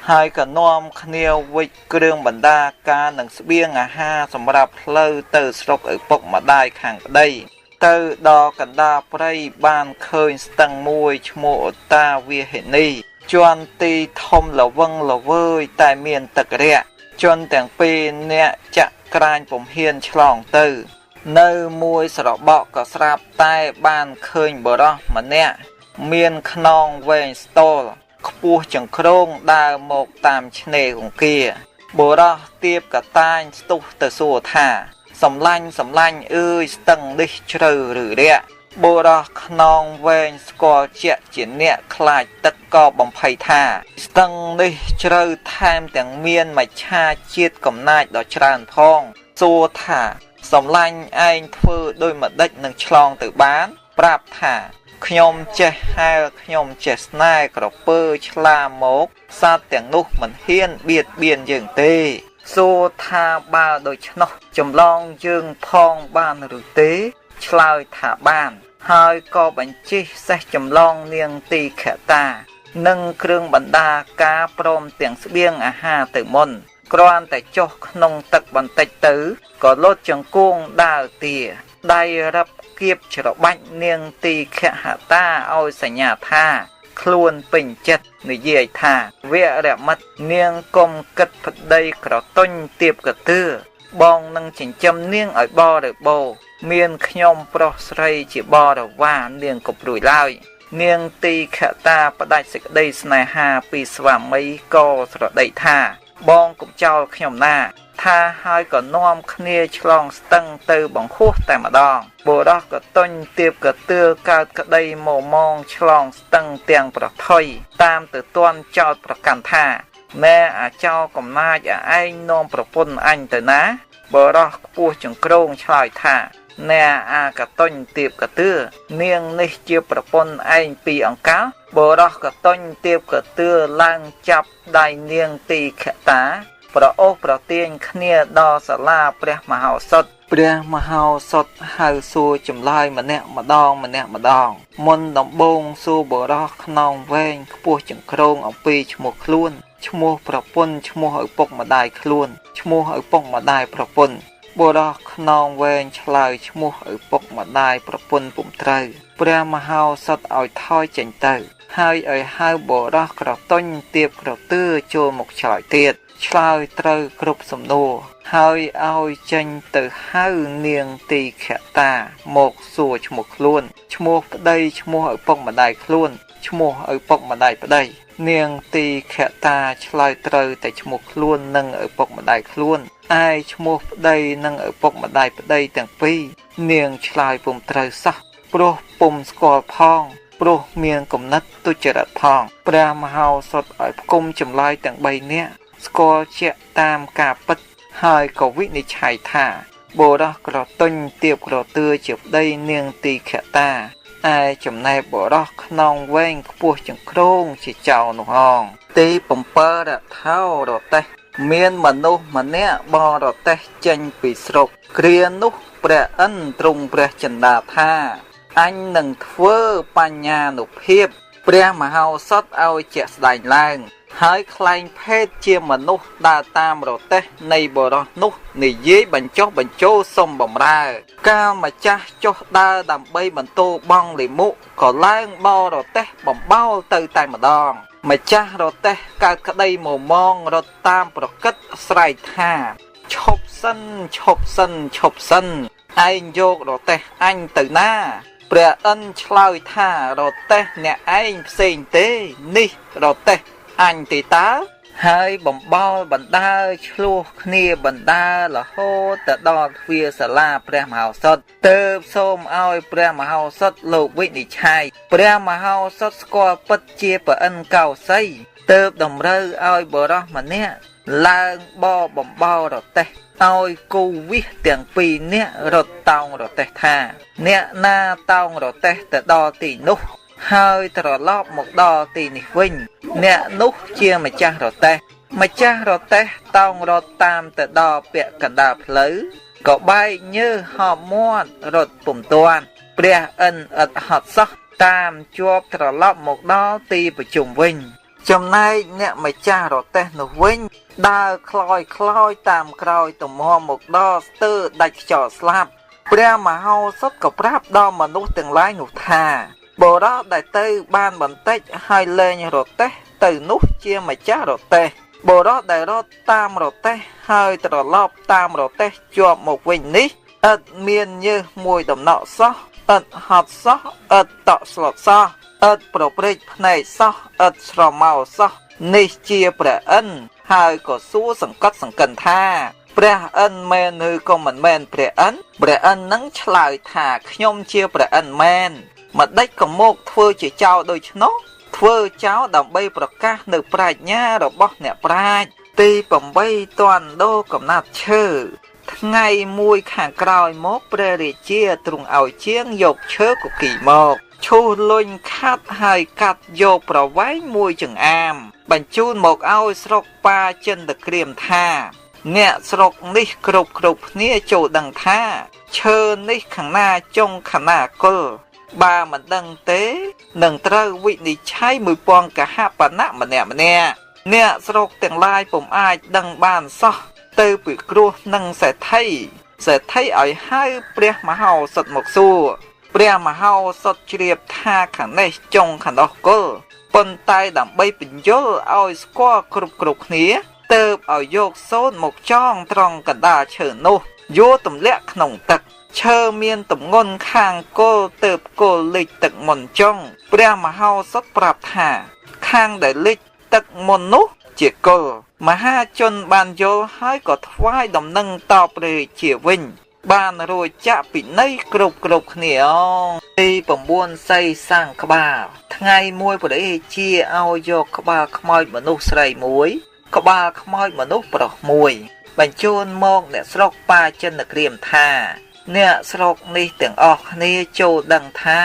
ហើយក៏នាំគ្នាវិចគ្រឿងបណ្ដាការនិងស្បៀងអាហារសម្រាប់ផ្លូវទៅស្រុកឪពុកម្ដាយខាងប្តីទៅដល់កណ្ដាលព្រៃបានឃើញស្ទឹងមួយឈ្មោះឧតាវាហិនីជាន់ទីធំល្វឹងល្វើយតែមានទឹករាក់ជនទាំងពីរនាក់ចាក់ក្រាញពុំហ៊ានឆ្លងទៅនៅមួយស្របក់ក៏ស្រាប់តែបានឃើញបុរសម្នាក់មានខ្នងវែងស្ទល់ខ្ពស់ចង្គ្រងដើរមកតាមឆ្នេរគង្គាបុរសទៀបកតាញស្ទុះទៅសួរថាសម្លាញ់សម្លាញ់អើយស្ទឹងនេះជ្រៅឬរាក់បុរសខ្នងវែងស្គាល់ជាក់ជាអ្នកខ្លាចទឹកក៏បំភ័យថាស្ទឹងនេះជ្រៅថែមទាំងមានមច្ឆាជាតិកំណាចដ៏ច្រើនផងសួរថាសម្លាញ់ឯងធ្វើដោយម្ដេចនឹងឆ្លងទៅបានប្រាប់ថាខ្ញុំចេះហែលខ្ញុំចេះស្នេហ៍ក្រពើឆ្លាមកសត្វទាំងនោះមិនហ៊ានបៀតបៀនយើងទេសួរថាបើដូច្នោះចម្លងយើងផងបានឬទេឆ្លើយថាបានហើយក៏បញ្ជិះសេះចម្លងនាងទីខតានិងគ្រឿងបណ្ដាការព្រមទាំងស្បៀងអាហារទៅមុនគ្រាន់តែចុះក្នុងទឹកបន្តិចទៅក៏លត់ចង្គង់ដើរទាដៃរឹបគៀបច្របាច់នាងទីខហតាឲ្យសញ្ញាថាខ្លួនពេញចិត្តនិយាយថាវរមិត្តនាងកុំគិតប្តីក្រតុញទៀបកទឿបងនឹងចិញ្ចឹមនាងឲ្យបរិបូរមានខ្ញុំប្រុសស្រីជាបរិវារនាងក៏ព្រួយឡើយនាងទីខតាផ្ដាច់សេចក្តីស្នេហាពីស្វាមីក៏ស្រដីថាបងកុំចោលខ្ញុំណាថាហើយក៏នាំគ្នាឆ្លងស្ទឹងទៅបង្ហួសតែម្ដងបុរសក៏តុញទៀបកទឿកើតក្តីមមងឆ្លងស្ទឹងទាំងប្រថុយតាមទៅទាន់ចោតប្រកាន់ថាណែអាចោកំណាចឯងនាំប្រពន្ធអញទៅណាបុរសខ្ពស់ចង្គ្រងឆ្លើយថាណែអាកតុញទៀបកទឿនាងនេះជាប្រពន្ធឯងពីអង្កាលបុរសកតុញទៀបកទឿឡើងចាប់ដៃនាងទីខតាប្រអូសប្រទាញគ្នាដល់សាលាព្រះមហោសថព្រះមហោសថហៅសួរចម្លើយម្នាក់ម្ដងម្នាក់ម្ដងមុនដំបូងសួរបុរសខ្នងវែងខ្ពស់ចង្គ្រងអំពីឈ្មោះខ្លួនឈ្មោះប្រពន្ធឈ្មោះឪពុកម្ដាយខ្លួនឈ្មោះឪពុកម្ដាយប្រពន្ធបុរសខ្នងវែងឆ្លើយឈ្មោះឪពុកម្ដាយប្រពន្ធពុំត្រូវព្រះមហោសថឲ្យថយចេញទៅហើយឲ្យហៅបុរសក្រតុញទៀបក្រទឿចូលមកឆ្លើយទៀតឆ្លើយត្រូវគ្រប់សំណួរហើយឲ្យចេញទៅហៅនាងទីខតាមកសួរឈ្មោះខ្លួនឈ្មោះប្តីឈ្មោះឪពុកម្ដាយខ្លួនឈ្មោះឪពុកម្ដាយប្តីនាងទីខតាឆ្លើយត្រូវតែឈ្មោះខ្លួននិងឪពុកម្ដាយខ្លួនឯឈ្មោះប្តីនិងឪពុកម្ដាយប្តីទាំងពីរនាងឆ្លើយពុំត្រូវសោះព្រោះពុំស្គាល់ផងព្រោះមានគំនិតទុច្ចរិតផងព្រះមហោសថឲ្យផ្គុំចម្លើយទាំង3នាក់ស្គាល់ជាក់តាមការពិតហើយក៏វិនិច្ឆ័យថាបុរសក្រតុញទៀបក្រទឿជាប្តីនាងទីខតាឯចំណែកបុរសខ្នងវែងខ្ពស់ចង្គ្រងជាចៅនោះហងទី7រដ្ឋោរទេះមានមនុស្សម្នាក់បរទេសចេញពីស្រុកគ្រានោះព្រះឥន្ទទ្រង់ព្រះចិន្តាថាអញនឹងធ្វើបញ្ញានុភាពព្រះមហោសថឲ្យជាក់ស្ដែងឡើងហើយក្លែងភេទជាមនុស្សដើរតាមរទេះនៃបុរសនោះនិយាយបញ្ចុះបញ្ចូលសុំបំរើកាលម្ចាស់ចុះដើរដើម្បីបន្ទោបង់លិមុក៏ឡើងបរទេះបំបោលទៅតែម្ដងម្ចាស់រទេះកើតក្តីមមងរត់តាមប្រកិតស្រែកថាឈប់សិនឈប់សិនឈប់សិនឯងយករទេះអញទៅណាព្រះឥន្ទឆ្លើយថារទេះអ្នកឯងផ្សេងទេនេះរទេះអញទេតើហើយបំបោលបណ្ដើឆ្លោះគ្នាបណ្ដើរហូតទៅដល់ទ្វារសាលាព្រះមហោសថទើបសូមឲ្យព្រះមហោសថលោកវិនិច្ឆ័យព្រះមហោសថស្គាល់ពិតជាប្រអិនកោសីទើបតម្រូវឲ្យបុរសម្នាក់ឡើងបបំបោលរទេះឲ្យគូវិសទាំងពីរនាក់រត់តោងរទេះថាអ្នកណាតោងរទេះទៅដល់ទីនោះហើយត្រឡប់មកដល់ទីនេះវិញអ្នកនោះជាម្ចាស់រទេះម្ចាស់រទេះតោងរត់តាមទៅដល់ពាក់កណ្ដាលផ្លូវក៏បែកញើសហប់មាត់រត់ពុំទាន់ព្រះឥន្ទឥតហត់សោះតាមជាប់ត្រឡប់មកដល់ទីប្រជុំវិញ ចំណែកអ្នកម្ចាស់រទេះនោះវិញដើរខ្លោយខ្លោយតាមក្រោយទំហំមកដល់ស្ទើរដាច់ខ្យល់ស្លាប់ព្រះមហោសថក៏ប្រាប់ដល់មនុស្សទាំងឡាយនោះថាបុរសដែលទៅបានបន្តិចហើយលែងរទេះទៅនោះជាម្ចាស់រទេះបុរសដែលរត់តាមរទេះហើយត្រឡប់តាមរទេះជាប់មកវិញនេះឥតមានញើសមួយដំណក់សោះឥតហត់សោះឥតតក់ស្លុតសោះឥតប្រព្រេចភ្នែកសោះឥតស្រមោលសោះនេះជាព្រះឥន្ទហើយក៏សួរសង្កត់សង្កិនថាព្រះឥន្ទមែនឬក៏មិនមែនព្រះឥន្ទព្រះឥន្ទនឹងឆ្លើយថាខ្ញុំជាព្រះឥន្ទមែនម្ដេចក៏មកធ្វើជាចៅដូច្នោះធ្វើចៅដើម្បីប្រកាសនៅប្រាជ្ញារបស់អ្នកប្រាជ្ញទី8ទាន់ដូរកំណាត់ឈើថ្ងៃមួយខាងក្រោយមកព្រះរាជាទ្រង់ឲ្យជាងយកឈើគគីមកឈូសលុញខាត់ហើយកាត់យកប្រវែងមួយចង្អាមបញ្ជូនមកឲ្យស្រុកប៉ាចិនតក្រៀមថាអ្នកស្រុកនេះគ្រប់គ្នាចូលដឹងថាឈើនេះខាងណាចុងខាងណាគល់បើមិនដឹងទេនឹងត្រូវវិនិច្ឆ័យ1000កហបណៈម្នាក់ម្នាក់អ្នកស្រុកទាំងឡាយពុំអាចដឹងបានសោះទៅពីគ្រោះនឹងសេដ្ឋីសេដ្ឋីឲ្យហៅព្រះមហោសថមកសួរព្រះមហោសថជ្រាបថាខាងនេះចុងខាងនោះគល់ប៉ុន្តែដើម្បីបញ្យល់ឲ្យស្គាល់គ្រប់គ្នាទៅឲ្យយកសូត្រមកចងត្រង់កណ្ដាលឈើនោះយកទម្លាក់ក្នុងទឹកឈើមានទម្ងន់ខាងគល់ទៅគល់លិចទឹកមុនចុងព្រះមហោសថប្រាប់ថាខាងដែលលិចទឹកមុននោះជាគល់មហាជនបានយល់ហើយក៏ថ្វាយដំណឹងតបព្រះរាជាវិញបានរួចចាក់ពិន័យគ្រប់គ្នាទី9សីសាំងក្បាលថ្ងៃមួយព្រះរាជាឲ្យយកក្បាលខ្មោចមនុស្សស្រីមួយក្បាលខ្មោចមនុស្សប្រុសមួយបញ្ជូនមកអ្នកស្រុកប៉ាចិនក្រៀមថាអ្នកស្រុកនេះទាំងអស់គ្នាចូលដឹងថា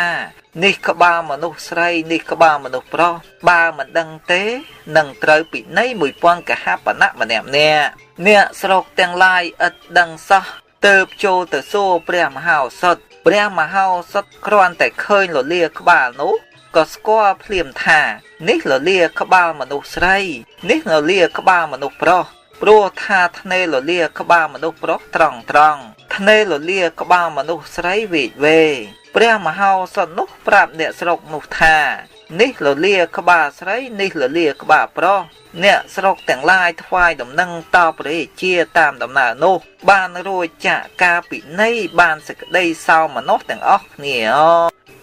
នេះក្បាលមនុស្សស្រីនេះក្បាលមនុស្សប្រុសបើមិនដឹងទេនឹងត្រូវពិន័យ1000កហបណៈម្នាក់ម្នាក់អ្នកស្រុកទាំងឡាយឥតដឹងសោះទៅចូលទៅសួរព្រះមហោសថព្រះមហោសថគ្រាន់តែឃើញលលាក្បាលនោះក៏ស្គាល់ភ្លាមថានេះលលាក្បាលមនុស្សស្រីនេះលលាក្បាលមនុស្សប្រុសព្រោះថាធ្នេលលាក្បាលមនុស្សប្រុសត្រង់ធ្នេលលាក្បាលមនុស្សស្រីវេកវេព្រះមហោសថនោះប្រាប់អ្នកស្រុកនោះថានេះលលាក្បាលស្រីនេះលលាក្បាលប្រុសអ្នកស្រុកទាំងឡាយថ្វាយដំណឹងតបព្រះរាជាតាមដំណើរនោះបានរួចចាកការពិន័យបានសេចក្តីសោមនស្សទាំងអស់គ្នា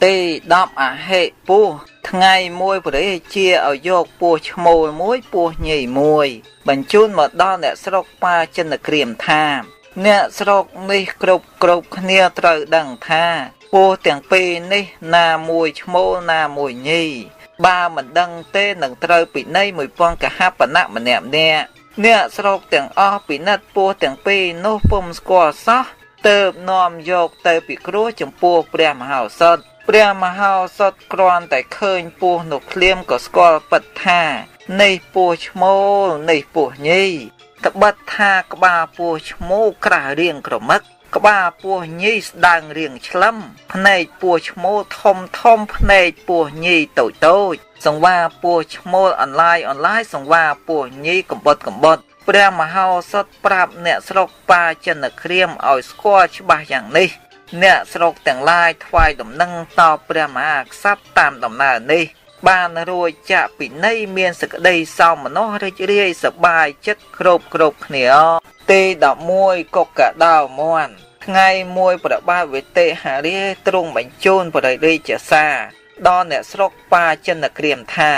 ទី10អហិពោះថ្ងៃមួយព្រះរាជាឲ្យយកពស់ឈ្មោលមួយពស់ញីមួយបញ្ជូនមកដល់អ្នកស្រុកប៉ាចិនក្រៀមថាអ្នកស្រុកនេះគ្រប់គ្នាត្រូវដឹងថាពស់ទាំងពីរនេះណាមួយឈ្មោលណាមួយញីបើមិនដឹងទេនឹងត្រូវពិន័យ1000កហបណៈម្នាក់ម្នាក់អ្នកស្រុកទាំងអស់ពិនិត្យពស់ទាំងពីរនោះពុំស្គាល់សោះទៅនាំយកទៅពិគ្រោះចំពោះព្រះមហោសថព្រះមហោសថគ្រាន់តែឃើញពស់នោះភ្លាមក៏ស្គាល់ពិតថានេះពស់ឈ្មោលនេះពស់ញីត្បិតថាក្បាលពស់ឈ្មោលក្រាស់រាងក្រមឹកក្បាលពស់ញីស្ដើងរាងឆ្លឹមភ្នែកពស់ឈ្មោលធំធំភ្នែកពស់ញីតូចតូចសង្វាពស់ឈ្មោលអន្លាយអន្លាយសង្វាពស់ញីកំបុតកំបុតព្រះមហោសថប្រាប់អ្នកស្រុកប៉ាចិនក្រៀមឲ្យស្គាល់ច្បាស់យ៉ាងនេះអ្នកស្រុកទាំងឡាយថ្វាយដំណឹងតបព្រះមហាក្សត្រតាមដំណើរនេះបានរួចចាកពិន័យមានសេចក្តីសោមនស្សរីករាយសប្បាយចិត្តគ្រប់គ្នាទី11កុកកដោមន់ថ្ងៃមួយព្រះបាទវិទេហរាជទ្រង់បញ្ជូនព្រះរាជសារដល់អ្នកស្រុកប៉ាចិនក្រៀមថា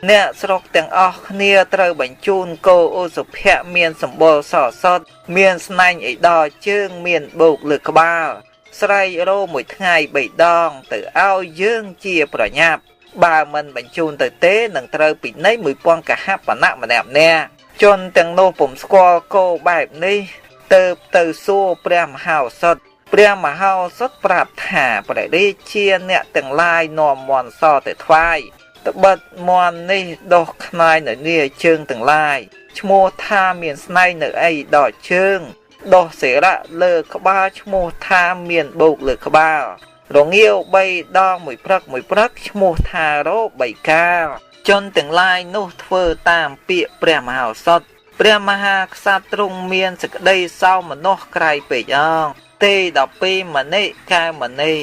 អ្នកស្រុកទាំងអស់គ្នាត្រូវបញ្ជូនគោឧសភៈមានសម្បុរសសុទ្ធមានស្នែងឯដល់ជើងមានបោកលើក្បាលស្រែករោមួយថ្ងៃ3ដងទៅឲ្យយើងជាប្រញាប់បើមិនបញ្ជូនទៅទេនឹងត្រូវពិន័យ1000កហបណៈម្នាក់ម្នាក់ជនទាំងនោះពុំស្គាល់គោបែបនេះទៅទៅសួរព្រះមហោសថព្រះមហោសថប្រាប់ថាព្រះរាជាអ្នកទាំងឡាយនាំមន្តសទៅថ្វាយត្បិតមន្តនេះដុះខ្នាយនៅនាជើងទាំងឡាយឈ្មោះថាមានស្នែងនៅអីដល់ជើងដុះសិរៈលើក្បាលឈ្មោះថាមានបោកលើក្បាលរងាវ3ដងមួយព្រឹកមួយព្រឹកឈ្មោះថារោ3កាល ជនទាំងឡាយនោះធ្វើតាមពាក្យព្រះមហោសថព្រះមហាក្សត្រទ្រង់មានសេចក្តីសោមនស្សក្រៃពេកអងទី12មណិកែវមណី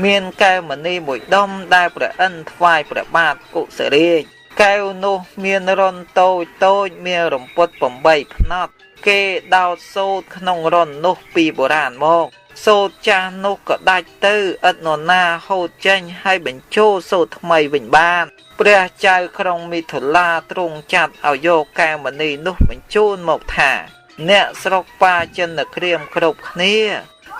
មានកែវមណីមួយដុំដែលព្រះឥន្ទថ្វាយព្រះបាទកុសរាជកែវនោះមានរន្ធតូចតូចមានរំពត់8ផ្នត់គេដោតសូត្រក្នុងរន្ធនោះពីបុរាណមកសូត្រចាស់នោះក៏ដាច់ទៅឥតនរណាហូតចេញហើយបញ្ចូលសូត្រថ្មីវិញបានព្រះចៅក្រុងមិថុលាទ្រង់ចាត់ឲ្យយកកែវមណីនោះបញ្ជូនមកថាអ្នកស្រុកបាចិនក្រៀមគ្រប់គ្នា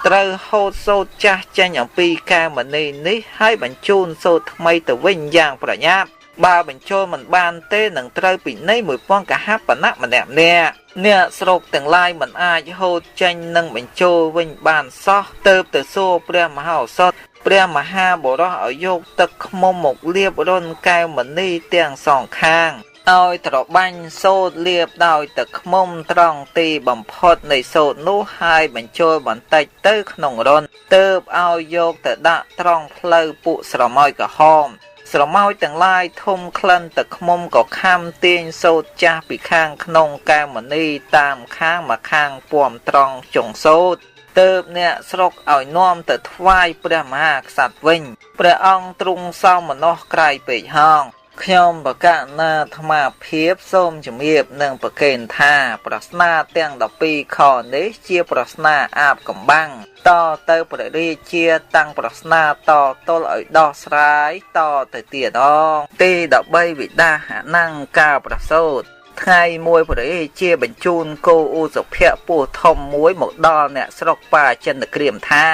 ត្រូវហូតសូត្រចាស់ចេញអំពីកែវមណីនេះហើយបញ្ជូនសូត្រថ្មីទៅវិញយ៉ាងប្រញាប់បើបញ្ចូលមិនបានទេនឹងត្រូវពិន័យ1000កហបណៈម្នាក់ម្នាក់អ្នកស្រុកទាំងឡាយមិនអាចហូតចេញនិងបញ្ចូលវិញបានសោះទៅទៅសួរព្រះមហោសថព្រះមហាបុរសឲ្យយកទឹកឃ្មុំមកលាបរន្ធកែវមណីទាំងសងខាងឲ្យត្របាញ់សូត្រលាបដោយទឹកឃ្មុំត្រង់ទីបំផុតនៃសូត្រនោះហើយបញ្ចូលបន្តិចទៅក្នុងរន្ធទើបឲ្យយកទៅដាក់ត្រង់ផ្លូវពួកស្រមោចក្រហមស្រមោចទាំងឡាយធំក្លិនទឹកឃ្មុំក៏ខំទាញសូត្រចាស់ពីខាងក្នុងកែវមណីតាមខាងមកខាងពំត្រង់ចុងសូត្រទើបអ្នកស្រុកឲ្យនាំទៅថ្វាយព្រះមហាក្សត្រវិញព្រះអង្គទ្រង់សោមនស្សក្រៃពេកហោងខ្ញុំបកណាអាត្មាភាពសូមជំរាបនិងប្រកេនថាប្រស្នាទាំង12ខនេះជាប្រស្នាអាបកំបាំងតទៅព្រះរាជាតាំងប្រស្នាតទល់ឲ្យដោះស្រាយតទៅទៀតអងទី13វិដាហនង្ការប្រសូតថ្ងៃមួយព្រះរាជាបញ្ជូនគោឧសភៈពស់ធំមួយមកដល់អ្នកស្រុកបាចិនក្រៀមថា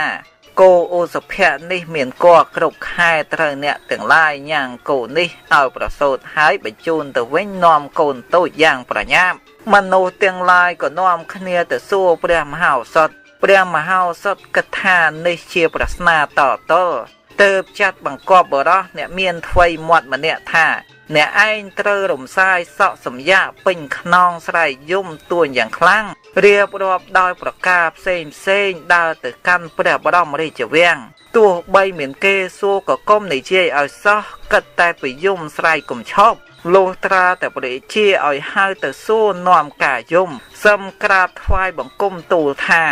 គោឧសភៈនេះមានគោគ្រប់ខែត្រូវអ្នកទាំងឡាយញ៉ាំងគោនេះឲ្យប្រសូតហើយបញ្ជូនទៅវិញនាំកូនតូចយ៉ាងប្រញាប់មនុស្សទាំងឡាយក៏នាំគ្នាទៅសួរព្រះមហោសថព្រះមហោសថគិតថានេះជាប្រស្នាតទល់ទើបចាត់បង្គាប់បុរសអ្នកមានថ្វីមាត់ម្នាក់ថាអ្នកឯងត្រូវរំសាយសក់សំយ៉ាពេញខ្នងស្រែកយំទួញយ៉ាងខ្លាំងរៀបរាប់ដោយប្រការផ្សេងផ្សេងដើរទៅកាន់ព្រះបរមរាជវាំងទោះបីមានគេសួរក៏កុំនិយាយឲ្យសោះគិតតែពីយំស្រែកកុំឈប់លុះត្រាតែព្រះរាជាឲ្យហៅទៅសួរនាំការយំសឹមក្រាបថ្វាយបង្គំទូលថា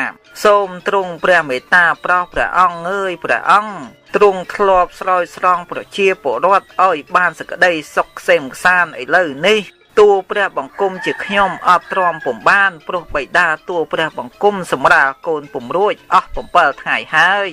សូមទ្រង់ព្រះមេត្តាប្រោសព្រះអង្គអើយព្រះអង្គទ្រង់ធ្លាប់ស្រោចស្រង់ប្រជាពលរដ្ឋឲ្យបានសេចក្តីសុខក្សេមក្សាន្តឥឡូវនេះតួព្រះបង្គំជាខ្ញុំអត់ទ្រាំពុំបានព្រោះបិតាតួព្រះបង្គំសម្រាលកូនពុំរួចអស់7ថ្ងៃហើយ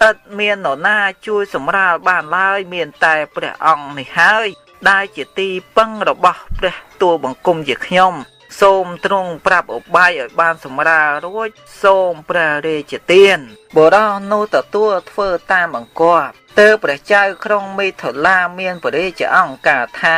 ឥតមាននរណាជួយសម្រាលបានឡើយមានតែព្រះអង្គនេះហើយដែលជាទីពឹងរបស់ព្រះតួបង្គំជាខ្ញុំសូមទ្រង់ប្រាប់ឧបាយឲ្យបានសម្រាលរួចសូមព្រះរាជទានបុរសនោះទទួលធ្វើតាមបង្គាប់ទើបព្រះចៅក្រុងមិថុលាមានព្រះរាជអង្គការថា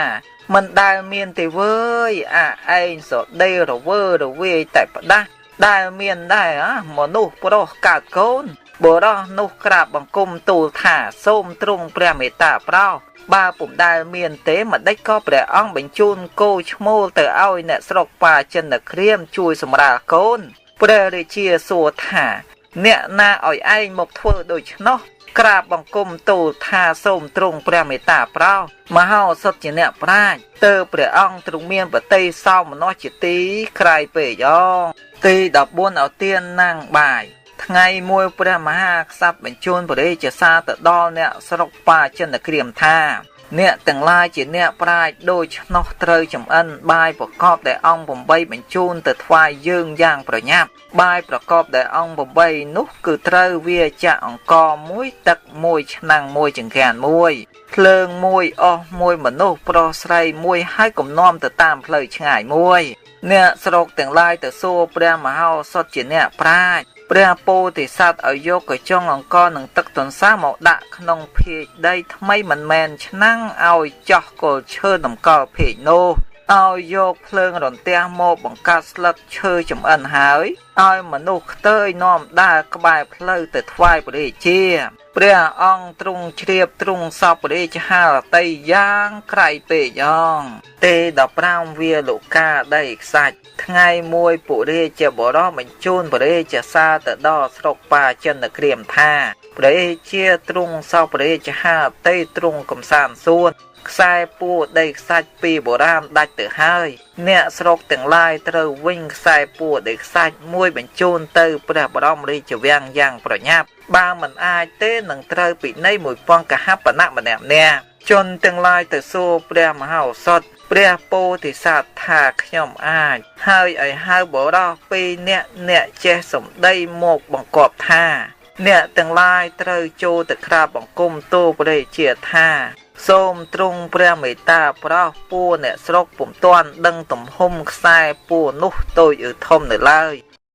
មិនដែលមានទេវើយអាឯងសដីរវើរវាយតែផ្ដាស់ដែលមានដែរមនុស្សប្រុសកើតកូនបុរសនោះក្រាបបង្គំទូលថាសូមទ្រង់ព្រះមេត្តាប្រោសបើពុំដែលមានទេម្ដេចក៏ព្រះអង្គបញ្ជូនគោឈ្មោលទៅឲ្យអ្នកស្រុកបាចិនក្រៀមជួយសម្រាលកូនព្រះរាជាសួរថាអ្នកណាឲ្យឯងមកធ្វើដូច្នោះក្រាបបង្គំទូលថាសូមទ្រង់ព្រះមេត្តាប្រោសមហោសថជាអ្នកប្រាជ្ញទើបព្រះអង្គទ្រង់មានបតីសោមនស្សជាទីក្រៃពេកអងទី14ឲ្យទានណាងបាយថ្ងៃមួយព្រះមហាក្សត្របញ្ជូនព្រះរាជសារទៅដល់អ្នកស្រុកបាចិនក្រៀមថាអ្នកទាំងឡាយជាអ្នកប្រាជ្ញដូច្នោះត្រូវចំអិនបាយប្រកបដោយអង្គ8បញ្ជូនទៅថ្វាយយើងយ៉ាងប្រញាប់បាយប្រកបដោយអង្គ8នោះគឺត្រូវវាចាក់អង្ករមួយទឹកមួយឆ្នាំងមួយចង្ក្រានមួយភ្លើងមួយអស់មួយមនុស្សប្រុសស្រីមួយហើយគំនាំទៅតាមផ្លូវឆ្ងាយមួយអ្នកស្រុកទាំងឡាយទៅសួរព្រះមហោសថជាអ្នកប្រាជ្ញព្រះពោធិសត្វឲ្យយកកញ្ចុងអង្ករនិងទឹកទន្សាមកដាក់ក្នុងភាជដីថ្មីមិនមែនឆ្នាំងឲ្យចោះគល់ឈើតម្កល់ភាជនោះឲ្យយកភ្លើងរន្ទះមកបង្កាត់ស្លឹកឈើចំអិនហើយឲ្យមនុស្សខ្ទើយនាំដើរក្បែរផ្លូវទៅថ្វាយព្រះរាជាព្រះអង្គទ្រង់ជ្រាបទ្រង់សពព្រះរាជហារតីយ៉ាងក្រៃពេកអងទេ15វាលកាដីខ្សាច់ថ្ងៃមួយពុរាជាបរោះបញ្ជូនព្រះរាជសារទៅដល់ស្រុកបាចិនក្រៀមថាព្រះរាជាទ្រង់សពព្រះរាជហារតីទ្រង់កំសាន្តសួន ខ្សែពួរដីខ្សាច់ពីបុរាណដាច់ទៅហើយ អ្នកស្រុកទាំងឡាយត្រូវវិញខ្សែពួរដីខ្សាច់មួយបញ្ជូនទៅព្រះបរមរាជវាំងយ៉ាងប្រញាប់ បើមិនអាចទេនឹងត្រូវពិន័យ1000កហបណៈម្នាក់ៗជនទាំងឡាយទៅសួរព្រះមហោសថព្រះពោធិសត្វថាខ្ញុំអាច ហើយឲ្យហៅបុរសពីរនាក់អ្នកចេះសម្ដីមកបង្គាប់ថា អ្នកទាំងឡាយត្រូវចូលទៅក្រាបបង្គំទូលព្រះរាជាថា សូមទ្រង់ព្រះមេត្តាប្រោសពួរអ្នកស្រុកពុំទាន់ដឹងទំហំខ្សែពួរនោះតូចឬធំនៅឡើយ